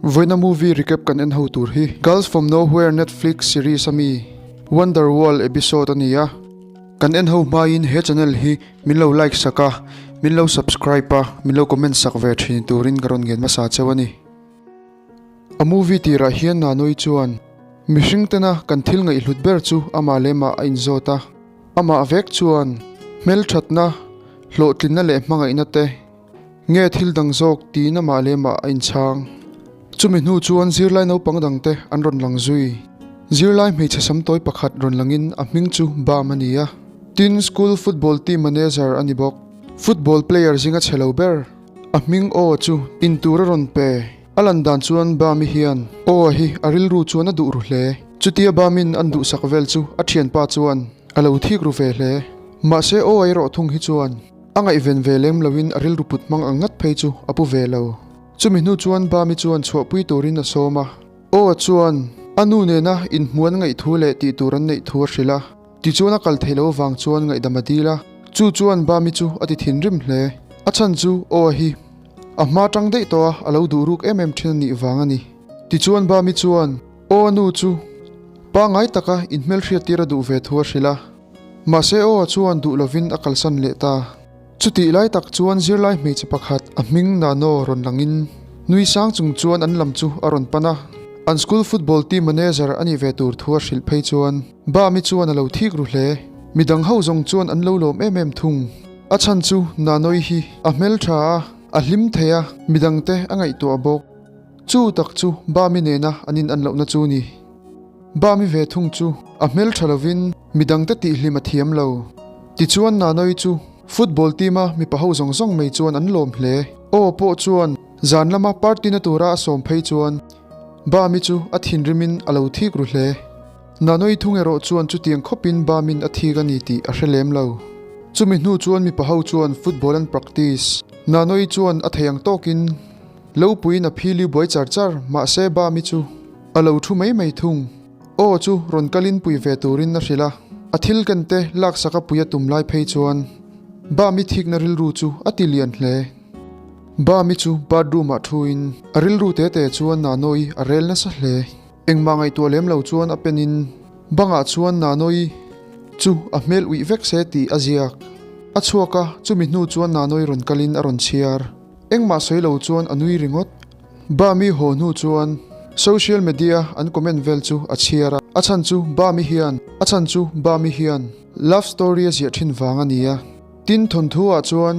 Vawiina movie recap kan en ho tur hi Girls From Nowhere Netflix series ami Wonder Wall episode a ni a. Kan en ho hmain he channel hi min lo like sak a, min lo subscribe a, min lo comment sak ve thin turin ka rawn ngen hmasa cheu a ni. A movie tirah hian Nanoi chuan mihring tena kan thil ngaihhlut ber chu amah leh mah a inzawt a, amah vek chuan hmelthatna, hlawhtlinna leh hmangaihna te, Nge thil dang zawk tiin amah leh mah a inchhang. Chumi hnu chuan zirlai naupang dangte an rawn lang zui. Zirlai hmeichhe samtawi pakhat rawn langin a hming chu Bam a ni a. Tin, school football team manager a ni bawk. Football player zinga chhe lo ber. A hming aw chu in tur a rawn pe. A lan dan chuan Bami hian aw hi a rilru chuan a duh ru hle. Chutia Bamin an duhsak vel chu a thianpa chuan a lo thik ru ve hle. Mahse aw erawh thung hi chuan. A ngaihven ve lem loin a rilru put hmang ang ngat phei chu a pu ve lo. Chumi hnu chuan Bami chuan chhuahpui turin a sawm a. Aw chuan a nu nena inhmuan ngaih thu leh tih tur an neih thu a hrilh a. Tichuan a kal theih loh avang chuan ngaihdam a dil a. Chu chuan Bami chu a ti thinrim hle. A chhan chu Aw hi a hma tang daih tawh a, a lo duh ruk em em thin a nih vang a ni. Tichuan Bami chuan Aw a nu chu pangngai taka inhmelhriattir a duh ve thu a hrilh a. Mahse aw chuan duh lovin a kalsan leh ta. Chutih lai tak chuan zirlai hmeichhe pakhat a hming Nano rawn langin nui sang chung chuan an lam chu a rawn pan a. An school football team manager a nih ve tur thu a hrilh phei chuan Bami chuan a lo thik ru hle. Midang ho zawng chuan an lo lawm em em thung. A chhan chu Nanoi hi a hmeltha a, a hlim thei a, midangte a ngaihtuah bawk. Chu tak chu Bami nena an in an lohna chu ni. Bami ve thung chu a hmel tha lovin midangte tihhlim a thiam lo. Tichuan Nanoi chu football team a mipa ho zawng zawng mai chuan an lawm hle. Aw pawh chuan zan lama party na tura a sawm phei chuan Bami chu a thinrimin a lo thik ru hle. Nanoi thung erawh chuan chutiang khawpin Bamin a thik a ni tih a hre lem lo. Chumi hnu chuan mipa ho chuan football an practice. Nanoi chuan a thei ang tawkin lo puiin a phili buai char char mahse Bami chu A lo thu mai mai thung. Aw chu rawn kalin pui ve turin a hrilh a, a thil ken te laksak a pui a tum lai phei chuan Bami thikna rilru chu a ti lian hle. Bami chu bathroom ah thuin a rilru te te chuan Nano'i a rel nasa hle. Engmah ngaihtuah lem lo chuan a pen in bangah chuan Nano'i chu a hmel uih vek se tih a ziak. A chhuak a, chumi hnu chuan Nano'i rawn kalin a rawn chhiar. Engmah sawi lo chuan a nui ringawt. Bami haw hnu chuan social media an comment vel chu a chhiar a, a chhan chu Bami hian a chhan chu Bami hian love story a ziah thin vang a ni a. Tin thawnthu ah chuan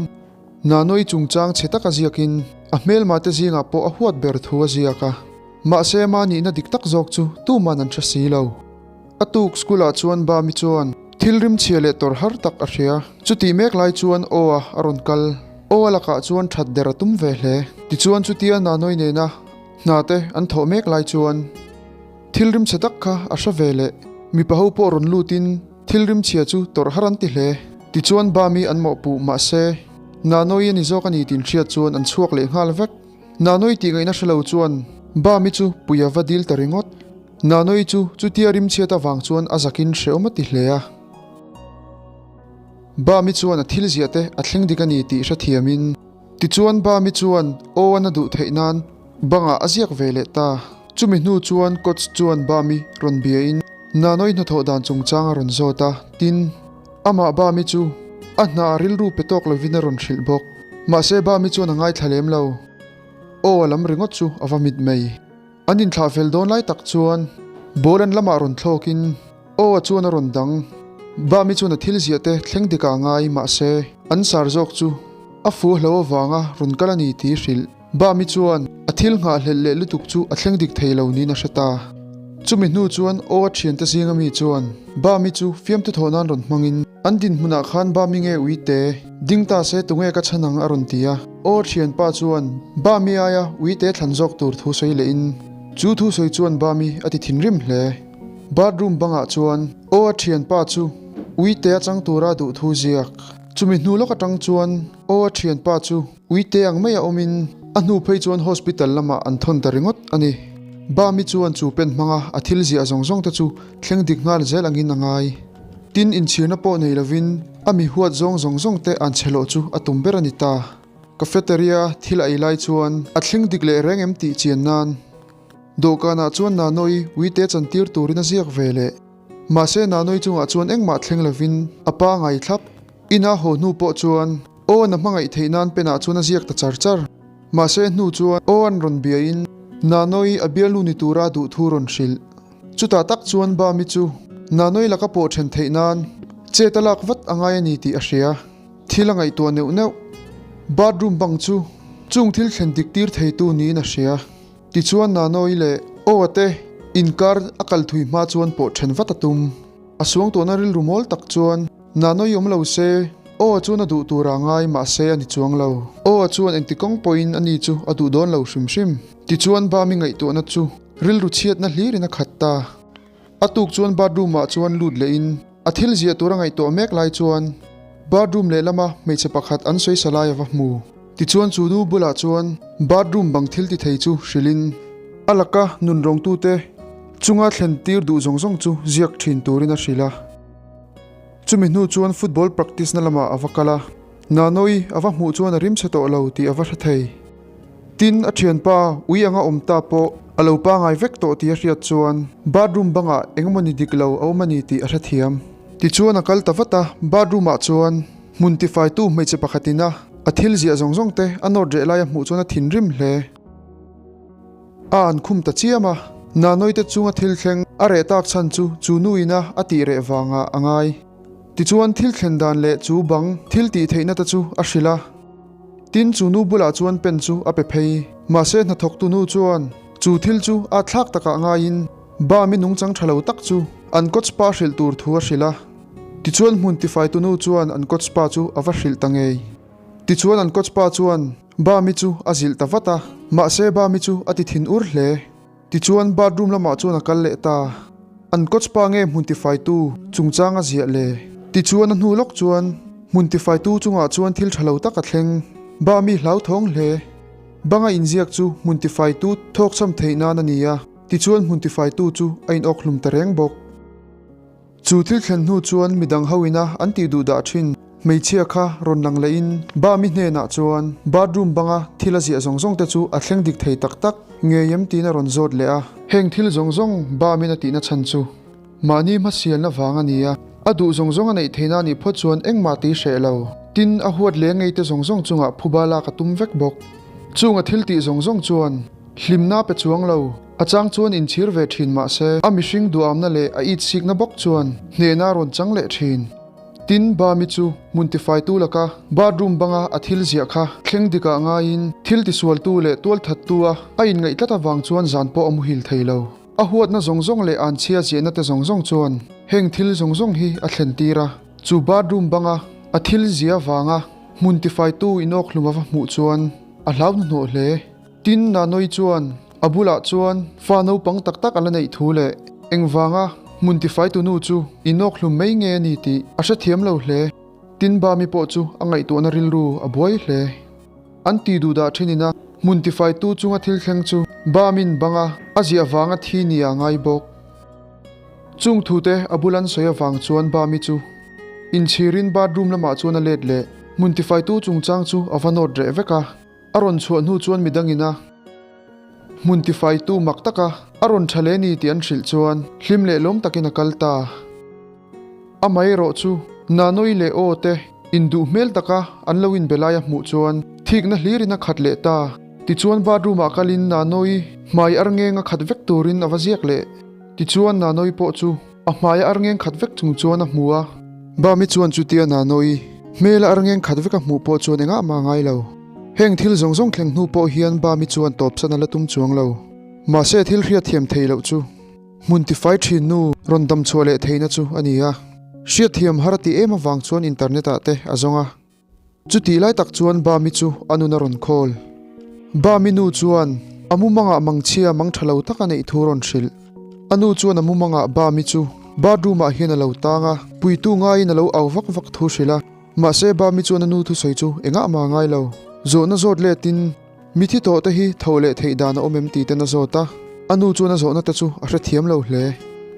Nanoi chungchang chhe taka ziakin a hmelma te zingah pawh a huat ber thu a ziak a, mahse ama nihna dik tak zawk chu tuman an hre si lo. A tuk school ah chuan Bami chuan thil rimchhia leh tawrh har tak a hria. Chutih mek lai chuan Aw-a a rawn kal. Aw-a lakah chuan that der a tum ve hle. Tichuan chutia Nanoi nena hna te an thawh mek lai chuan thil rimchhe tak kha a hre ve leh. Mipa ho pawh rawn lutin thil rimchhia chu tawrh har an ti hle. Tichuan Bami an mawhpuh mahse Nanoi a ni zawk a ni tih hriat chuan an chhuak leh nghal vek. Nanoi tih ngaihna hre lo chuan Bami chu pui a va dil ta ringawt. Nanoi chu chutia rimchhiat avang chuan a zakin hrehawm a ti hle a. Bami chuan a thil ziah te a thleng dik a ni tih hrethiamin tichuan Bami chuan aw a na duh theih nan bangah a ziak ve leh ta. Chumi hnu chuan coach chuan Bami rawn biain Nanoi hnathawh dan chungchang a rawn zawt a, tin, amah Bami chu a hna rilru pe tawk lovin a rawn hrilh bawk. Mahse Bami chuan a ngaithla lem lo. Aw a lam ringawt chu a va mit mai. An inthlah fel dawn lai tak chuan ball an lamah rawn thlawkin aw a chuan a rawn dang. Bami chuan a thil ziah te thleng dik ah ngai mahse an sar zawk chu a fu hlo avanga rawn kal a ni tih hrilh. Bami chuan a thil nghahhlelh leh lutuk chu a thleng dik thei lo niin a hre ta. Chumi hnu chuan aw a thiante zinga mi chuan Bami chu fiamtu thawh nan rawn hmangin An dinhmunah khan Bami nge ui te, ding ta se tunge ka chhan ang a rawn ti a. Aw thianpa chuan Bami aia ui te thlan zawk tur thu sawi lehin chu thu sawi chuan Bami a ti thinrim hle. Bathroom bangah chuan aw a thianpa chu ui te a chang tura duh thu ziak. Chumi hnu lawk atang chuan aw a thianpa chu ui te ang mai a awmin a hnu phei chuan hospital lamah an thawn ta ringawt a ni. Bami chuan chu pen hmanga a thil ziah zawng zawng te chu thleng dik nghal zel angin a ngai. Tin, inchhirna pawh nei lovin a mi huat zawng zawng zawng te an chhe loh chu a tum ber a ni ta. Cafeteria thil a ei lai chuan a thleng dik leh reng em tih chian nan. Dawhkanah chuan Nanoi uite chantir turin a ziak ve leh. Mahse Nanoi chungah chuan engmah thleng lovin a pa ngai thlap. Ina haw hnu pawh chuan Aw an a hmangaih theih nan penah chuan a ziak ta char char. Mahse hnu chuan Aw an rawn biain Nanoi a bialnu ni tura duh thu rawn hrilh. Chutah tak chuan Bami chu Nanoi laka pawh then theih nan chet a lak vat a ngai a ni tih a hria. Thil a ngaihtuah neuh neuh. Bathroom bang chu chung thil thlen dik tir theitu niin a hria. Tichuan Nanoi leh Aw-a te inkar a kal thui hma chuan pawh then vat a tum. A suang tawhna rilru mawl tak chuan Nanoi awm lo se Aw-a chuan a duh tur a ngai mahse a ni chuang lo. Aw-a chuan engti kawng pawhin ani chu a duh dawn lo hrim hrim. Tichuan Bami ngaihtuahna chu rilru chhiatna hlirin a khat ta. A tuk chuan bathroom ah chuan lut lehin a thil ziah tur a ngaihtuah mek lai chuan bathroom lehlama hmeichhe pakhat an sawi sa lai a va hmu. Tichuan chu nu bulah chuan bathroom bang thil ti thei chu hrilhin a laka nun rawngtute chunga thlen tir duh zawng zawng chu ziak thin turin a hrilh a. Chumi hnu chuan football practice na lamah a va kal a, Nanoi a va hmuh chuan a rim chhe tawh lo tih a va hre thei. Tin, a thianpa ui anga awm ta pawh a lo pangai vek tawh tih a hriat chuan bathroom bangah engemaw ni dik lo a awm a ni tih a hrethiam. Tichuan a kal ta vat a, bathroom ah chuan hmun tifaitu hmeichhe pakhatin a a thil ziah zawng zawng te a nawt reh lai a hmuh chuan a thinrim hle. A an khum ta chiam a, Nanoi te chunga thil thleng a reh tak chhan chu chu nu ina a tih reh vangah a ngai. Tichuan thil thlen dan leh chu bang thil tih theihna te chu a hrilh a. Tin, chu nu bulah chuan pen chu a pe phei. Mahse, hnathawktu nu chuan chu thil chu a thlak takah ngaiin ba mi nungchang tha lo tak chu an coach pa hrilh tur thu a hrilh a. Tichuan hmun tifaitu nu chuan an coach pa chu a va hrilh ta ngei. Tichuan an coach pa chuan ba mi chu a zilh ta vat a, mahse ba mi chu a ti thin ur hle. Tichuan bathroom lamah chuan a kal leh ta. An coach pa nge hmun tifaitu chungchang a ziah le? Tichuan a hnu lawk chuan hmun tifaitu chungah chuan thil tha lo tak a thleng. Ba mi hlauthawng hle. Banga inziak chu hmun tifaitu thawkchham theih nan a ni a, tichuan hmun tifaitu chu a inawk hlum ta reng bawk. Chu thil thlen hnu chuan midang ho ina an tih duh dah thin hmeichhia kha rawn lang lehin Bami hnenah chuan bathroom banga thil a ziah zawng zawng te chu a thleng dik thei tak tak ngei em tiin a rawn zawt leh a. Heng thil zawng zawng Bamin a tihna chhan chu mahni hmasialna vang a ni a, a duh zawng zawng a neih theihna a nih phawt chuan engmah tih hreh lo. Tin, a huat leh ngei te zawng zawng chungah phuba lak a tum vek bawk. Chung a thil tih zawng zawng chuan hlimna pe chuang lo. A chang chuan inchhir ve thin mah se, a mihring duhamna leh a itsikna bawk chuan hnehna a rawn chang leh thin. Tin, Bami chu hmun tifaitu laka bathroom banga a thil ziah kha thleng dikah ngaiin thil tisualtu leh tualthattu a a inngaih tlat avang chuan zan pawh a muhil thei lo. A huatna zawng zawng leh anchhia ziahna te zawng zawng chuan heng thil zawng zawng hi a thlen tir a. Chu bathroom banga a thil ziah avanga hmun tifaitu inawkhlum a va hmuh chuan a hlau hnuhnawh hle. Tin, Nanoi chuan a bulah chuan fa naupang tak tak a la neih thu leh engvanga hmun tifaitu nu chu inawk hlum mai nge a ni tih a hrethiam lo hle. Tin, Bami pawh chu a ngaihtuahna rilru a buai hle. An ti duh dah thin ina hmun tifaitu chunga thil thleng chu Bamin banga a ziah vanga thi nia ngai bawk. Chung thute a bul an sawi avang chuan Bami chu inchhirin bathroom lamah chuan a let leh hmun tifaitu chungchang chu a va nawt reh vek a. A rawn chhuah hnu chuan midangin a hmun tifaitu mak taka a rawn tha leh ni tih an hrilh chuan hlim leh lawm takin a kal ta. Amaherawh chu Nanoi leh Aw te induh hmel taka an lo inbe lai a hmuh chuan thikna hlirin a khat leh ta. Tichuan bathroom ah kalin Nanoi hmai arngeng a khat vek turin a va ziak leh. Tichuan Nanoi pawh chu A hmaia arngeng khat vek chung chuan a hmu a. Bami chuan chutia Nanoi hmela arngeng khat vek a hmuh pawh chuan engah mah a ngai lo. Heng thil zawng zawng thleng hnu pawh hian Bami chuan tawpsan a la tum chuang lo. Mahse thil hriatthiam thei loh chu hmun tifai thin nu rawn dam chhuah leh theihna chu a ni a. Hriatthiam har a tih em avang chuan internet ah te a zawng a. Chutih lai tak chuan Bami chu a nun a rawn khawl. Bami nu chuan a mumangah mangchhia mang tha lo tak a neih thu rawn hrilh. A nu chuan a mumangah Bami chu bathroom ah hian a lo tang a, puitu ngaiin a lo au vak vak thu hrilh a. Mahse Bami chuan a nu thusawi chu engah mah a ngai lo. Zawhna zawt letin mithi tawh te hi tho leh theih dan a awm em tih ten a zawt a. A nu chuan a zawhna te chu a hrethiam lo hle.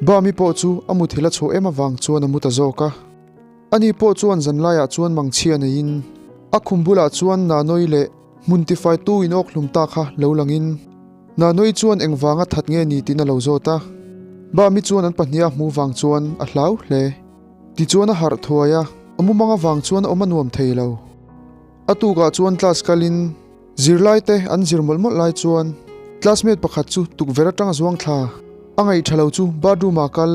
Bami pawh chu a muthilh a chhuah em avang chuan a mu ta zawk a. Ani pawh chuan zanlaiah chuan mangchhia neiin a khum bulah chuan Nanoi leh hmun tifaitu inawk hlum ta kha lo langin. Nanoi chuan engvanga that nge ni tiin a lo zawt a. Bami chuan an pahniha hmuh vang chuan a hlau hle. Tichuan a harh thuai a, a mumang avang chuan a awm a nuam thei lo. A tukah chuan class kalin zirlai te an zir mawlh mawlh lai chuan classmate pakhat chu tukverh atang a zuang thla. A ngaih tha lo chu bathroom ah kal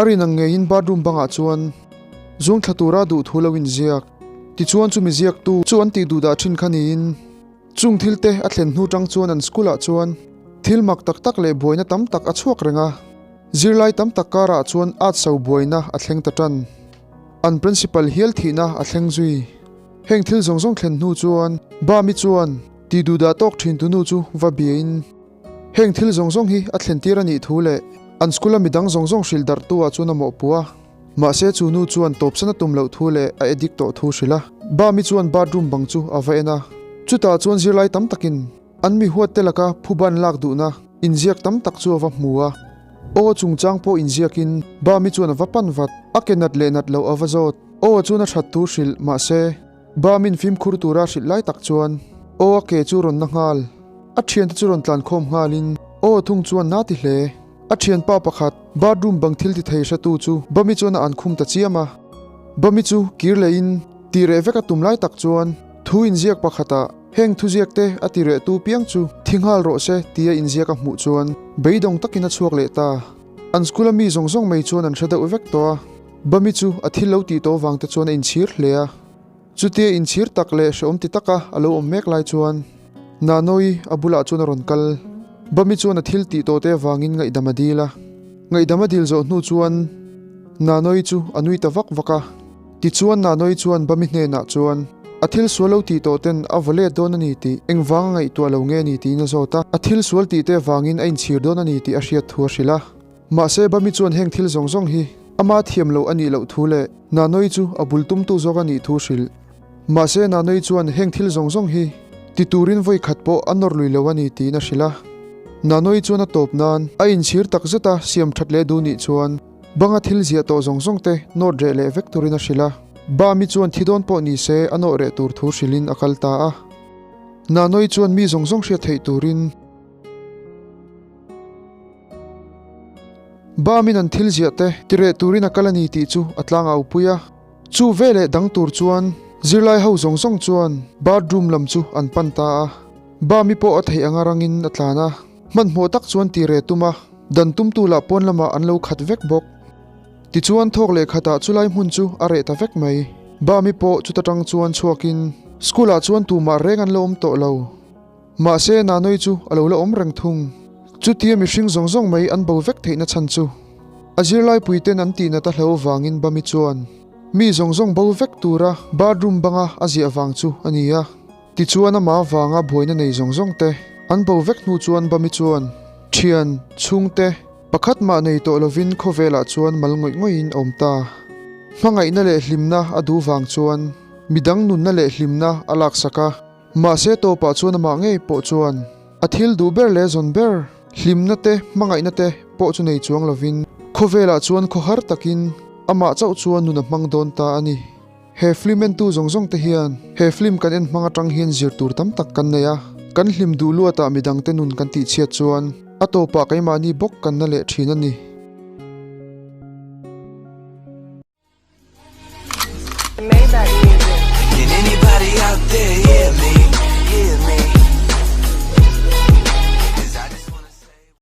a rin ang ngeiin bathroom bangah chuan zuang thla tura duh thu lo inziak. Tichuan chumi ziaktu chu an tih duh dah thin kha niin Chung thil te a thlen hnu tang chuan an school ah chuan thil mak tak tak leh buaina tam tak a chhuak reng a, zirlai tam tak karah chuan at so buaina a thleng ta tan. An principal hial thihna a thleng zui. Heng thil zawng zawng thlen hnu chuan Bami chuan ti duhdah tawk thin tunu chu va biain heng thil zawng zawng hi a thlen tir a nih thu leh an school a midang zawng zawng hrilh darh tu ah chuan a mawhpuh a. Mahse chu nu chuan tawpsan a tum loh thu leh a addict tawh thu hrilh a. Bami chuan bathroom bang chu a va en a, chutah chuan zirlai tam takin an mi huat te laka phuban lak duhna inziak tam tak chu a va hmu a. Aw chungchang pawh inziakin Bami chuan a va pan vat, a ke nat leh nat loh a va zawt. Aw chuan a that thu hrilh, mahse Bamin fimkhur tura hrilh lai tak chuan aw a ke chu rawn na nghal. A thiante chu rawn tlankhawm nghalin aw thung chuan na ti hle. A thianpa pakhat, bathroom bang thil ti thei hretu chu Bami chuan a an khum ta chiam a. Bami chu kir lehin ti reh vek a tum lai tak chuan thu inziak pakhatah heng thuziak te a ti rehtu piang chu thi nghal rawh se tia inziak a hmuh chuan beidawng takin a chhuak leh ta. An school a mi zawng zawng mai chuan an hre deuh vek tawh a. Bami chu a thil lo tih tawh vang te chuan a inchhir hle a. Chutia inchhir tak leh hrehawm ti taka a lo awm mek lai chuan Nanoi a bulah chuan a rawn kal. Bami chuan a thil tih tawh te avangin ngaihdam a dil a. Ngaihdam a dil zawh hnu chuan Nanoi chu a nui ta vak vak a. Tichuan Nanoi chuan Bami hnenah chuan a thil sual lo tih tawh ten a vaw let dawn a ni tih engvang a ngaihtuah lo nge ni tiin a zawt a. A thil sual tih te avangin a inchhir dawn a ni tih a hriat thu a hrilh a. Mahse Bami chuan heng thil zawng zawng hi ama thiam loh a nih loh thu leh Nanoi chu a bul tumtu zawk a nih thu hrilh. Mahse Nanoi chuan heng thil zawng zawng hi ti turin vawi khat pawh a nawr lui lo a ni tiin a hrilh a. Nanoi chuan a tawp nan a inchhir tak zet a siam that leh duh nih chuan banga thil ziah tawh zawng zawng te nawt reh leh vek turin a hrilh a. Bami chuan thi dawn pawh ni se a nawh reh tur thu hrilhin a kal ta a. Nanoi chuan mi zawng zawng hriat theih turin. Bamin an thil ziah te ti reh turin a kal a ni tih chu a tlang au pui a. Chu veleh dang tur chuan zirlai ho zawng zawng chuan bathroom lam chu an pan ta a. Bami pawh a theih anga rangin a tlan a, hmanhmawh tak chuan ti reh tum a, dan tumtu lah pawn lamah an lo khat vek bawk. Tichuan thawk leh khatah chulai hmun chu a reh ta vek mai. Bami pawh chuta tang chuan chhuakin school ah chuan tumah reng an la awm tawh lo. Mahse, Nanoi chu a lo la awm reng thung. Chutia mihring zawng zawng mai an bo vek theihna chhan chu a zirlaipuiten an tihnat a hlo vangin Bami chuan mi zawng zawng bo vek tura bathroom banga a ziah vang chu a ni a. Tichuan amah vanga buaina nei zawng zawng te an bo vek hnu chuan Bami chuan thian, chhungte, pakhat mah nei tawh lovin khawvelah chuan mal ngawih ngawihin a awm ta. Hmangaihna leh hlimna a duh vang chuan midang nunna leh hlimna a laksak a. Mahse tawpah chuan amah ngei pawh chuan a thil duh ber leh zawn ber, hlimna te, hmangaihna te pawh chu nei chuang lovin khawvelah chuan khawhar takin amah chauh chuan nun a hmang dawn ta a ni. He film entu zawng zawng te hian he film kan en hmang atang hian zir tur tam tak kan nei a, kan hlim duh luatah midangte nun kan tihchhiat chuan a tawpah keimahni bawk kan na leh thin a ni. Can anybody out there hear me?